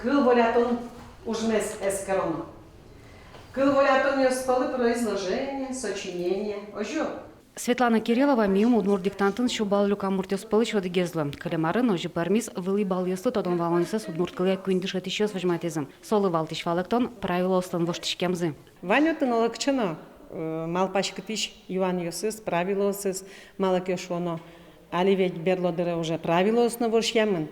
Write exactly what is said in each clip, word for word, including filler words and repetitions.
Кыл волятон ужмес эскероно. Кыл волятонъёс пӧлы про изложение, сочинение, озьы-а? Светлана Кириллова миым «Удмурт диктантын» сю балл люкам муртъёс пӧлысь одӥгез луэ. Кылем арын озьы пӧрмиз, вылӥ баллъёслы тодон-валанъёссэс удмурт кылэ куинь дышетӥсьёс возьматӥзы. Солы валтӥсь валэктон — правилоослэн воштӥськемзы. Вань отын олокыӵе но, э, малпаськытӥсь юанъёсыз, правилоосыз, малы ке шуоно, али ведь берло дыре уже правилоос но вошъямын.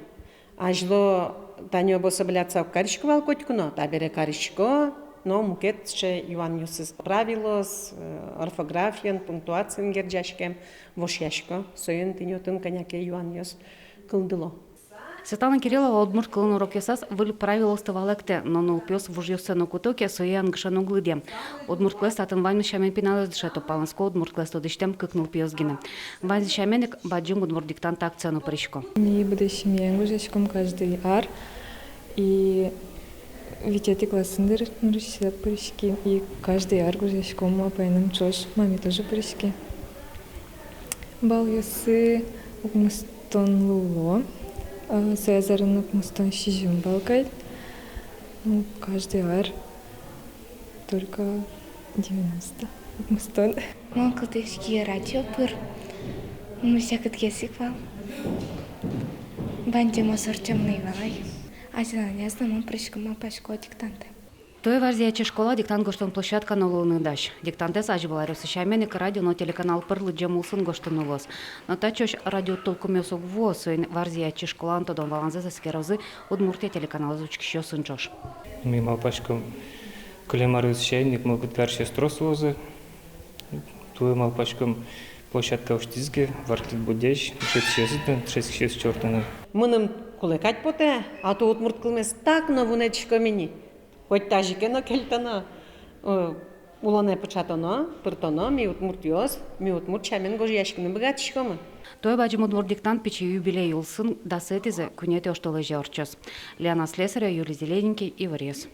Азьло тани обособляться уг кариськы вал котьку но, табере карисько, но мукет сыӵе юанъёсыз, правилоос, э, орфографиен, пунктуациен герӟаськем, вошъясько, соин тӥни отын кӧня ке юанъёс кылдыло. Светлана Кириллова удмурт кылын урокъёсаз выль правилоосты валэктэ, но нылпиос вужъёссэ но куто ке, сое янгышен уг лыдъя. Удмурт кылэз татын ваньмыз сямен пиналъёс дышето, палэнско удмурт кылэз тодӥсьтэм кык нылпиос гинэ. Ваньзы сямен ик бадӟым удмурт диктант акциын но пырисько. Ми быдэс семьяен гожъяськом каждый ар. И витетӥ классын дыр нырысьсэ пыриськи. И каждый ар гожъяськом, апайным ӵош, маме тоже пыриське. Баллъёсы укмыстон луыло, а, сое азьын укмыстон сизьым балл кадь. Ну, каждый ар только девяносто, укмыстон. Мон кылдӥськи радио пыр. Мон секытгес ик вал. Ваньдэ мон сортчем ни валай. Азьланяз но мон пыриськыны малпасько диктантэ. Туэ Варзи-Ятчи школа диктант гожтон площадка но луыны дась. Диктантэз азьвыл аръёсы сямен ик радио но телеканал пыр лыдӟем улсын гожтыны луоз. Но татчозь радио тулкымъёс уг вуо, соин Варзи-Ятчи школаын тодон-валанзэс эскерозы Удмуртия телеканалэз учкисьёсын ӵош. Ми малпаськом, кылем аръёсы сямен ик мылкыд карисьёс трос луозы. Туэ малпаськом, площадка усьтӥське, варклик будӥсь, дышетӥсьёсты но, дышетскисьёсты ӵортыны. Мыным кулэ кадь потэ, а то удмурт кылмес так но вунэтӥськом ини. Коть тазьы ке но кельтоно, э, улонэ пыӵатоно, пыртоно, ми удмуртъёс, ми удмурт сямен гожъяськыны быгатӥськомы. Туэ бадӟым удмурт диктант пичи юбилей улсын дасэтӥзэ, куинетӥ оштолэзе ортчоз. Лиана Слесарева, Юрий Зелененький, «Иворъёс».